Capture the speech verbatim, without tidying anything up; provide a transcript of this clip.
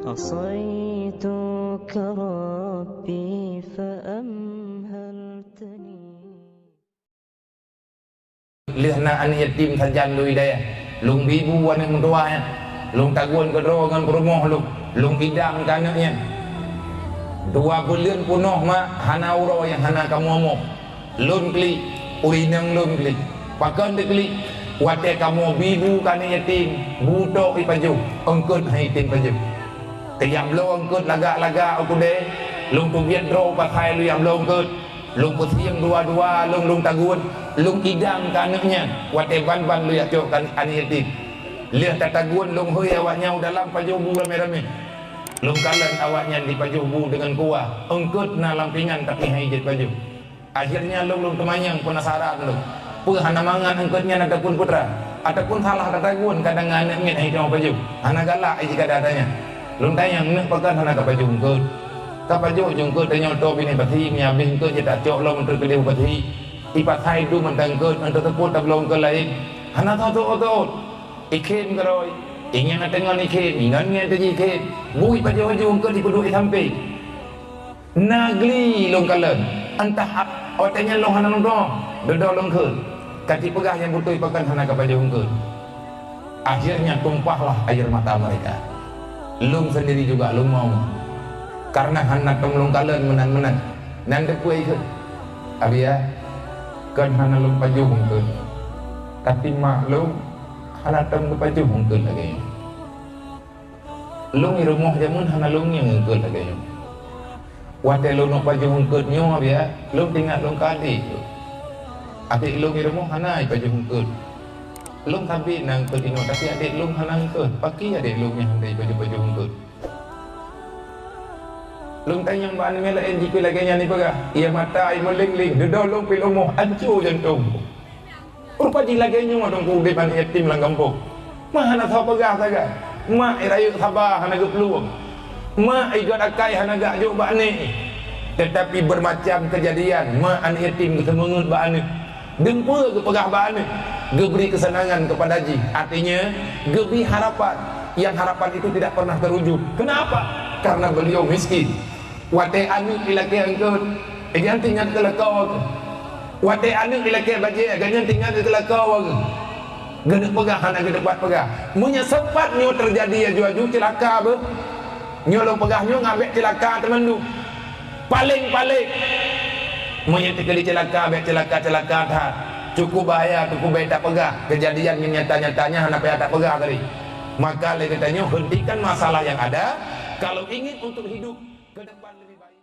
عصيتك ربي فأمهلتني. Lheueh na aneuk yatim sajan lôn hidayah, lôn bi bu aneuk meutuwah nyan, lôn tagun keudroe ngon peurumoh lôn, lôn idam keu aneuk nyan. Dua buleuen peunoh mak hana uroe nyang hana kamoe amoh. Lôn klik, ureueng inong lôn klik. Pakon teuklik? Watée kamoe bi bu keu aneuk yatim, bu tok ipajoh, eungkôt han item pajoh. Teujak bloe eungkôt lagak-lagak u keudè, lôn teubiet droe u pasai lôn jak bloe eungkôt. Lôn peusieng dua-dua lôn, lôn tagun, lôn idam keu aneuk nyan. Watée ban-ban lôn jak cok keu aneuk yatim. Lheueh tatagun lôn hôi awaknyan u dalam pajoh bu ramé-ramé. Lôn kalon awaknyan jipajoh bu deungon kuah, eungkôt na lam pingan tapi han jeuet pajoh. Akhirnya lôn, lôn teumanyong peunasaran lôn, peue hana mangat eungkôt nyan ataupun peue teuma, ataupun salah tatagun kadang aneuk miet han jiteurimong pajoh. Hana galak jih keu gata nyan. Lôn tanyong, "Neuk pakon hana kapajoh eungkôt?" "Kapajoh ju eungkôt, tanyoe toe binéh pasi, meunyo habéh eungkôt jitacok lom eungkôt keudéh u pasi. Ipasai dum mantong eungkôt, eungkôt seupôt tabloe eungkôt laén. Hana soe-soe eungkôt. Ikhém keudroe, inyan teungon ikhém, ingon nyan teujih ikhém. Bu ipajoh-pajoh eungkôt ipeuduek i sampéng." Na gli lôn kalon, entah ap-, watée nyan lôn hana lôn deungoe, dudoe lôn kheun, "Ka tipeugah nyang beutôi pakon hana kapajoh eungkôt?" Akhirnya tumpahlah air mata mereka. Lôn sendiri juga lôn maum, karena hana tom lôn kalon meunan-meunan. Nan teupeue kheun, "Abiya, kon hana lôn pajoh eungkôt, tapi mak lôn hana tom geupajoh eungkôt lagée nyoe." Lôn i rumoh jameun hana lôn ngieng eungkôt lagée nyoe. Watée lôn neuk pajoh eungkôt nyoe, biya, lôn teuingat lôn keu adék lôn. Adék lôn i rumoh hana ipajoh eungkôt. Lôn sabe na eungkôt inoe, tapi adék lôn hana eungkôt. Pakri adék lôn nyang hana ipajoh-pajoh eungkôt? Lôn tanyong bak aneuk miet laén jih pih lagée nyan ipeugah, ié mata imeuléng-léng, dudoe lôn pih lôn moh, anco jantông. Rupa jih lagée nyoe dong keu udeb aneuk yatim lam gampông. Mak hana sapeue peugah sagai. Mak irayeuk saba hana geuplueng. Mak igét akai hana geujok bak aneuk. Tetapi bermacam kejadian, mak aneuk yatim geuseumeungeut bak aneuk. Deungon peue geupeugah bak aneuk, geubri keuseunangan keupada jih. Artinya, geubri harapan. Yang harapan itu tidak pernah terwujud. Kenapa? Karena beliau miskin. Watée aneuk ilakée eungkôt, gobnyan teuingat keu lakoe geuh. Watée aneuk ilakée bajée, gobnyan teuingat keu lakoe geuh. Geuneuk peugah hana geuneuk peugah. Meunyoe sempat nyoe teujadi aju-aju, ceulaka beuh. Nyoe lôn peugah nyoe ngon bék ceulaka teumandum. Paleng-paleng. Meunyoe teukeudi ceulaka, bék ceulaka-ceulaka that. Cukup bahaya, cukup bék tapeugah. Kejadian nyang nyata-nyata nyan hana payah tapeugah tadi. Maka lé geutanyoe hentikan masalah yang ada, kalau ingin untuk hidup ke depan lebih baik.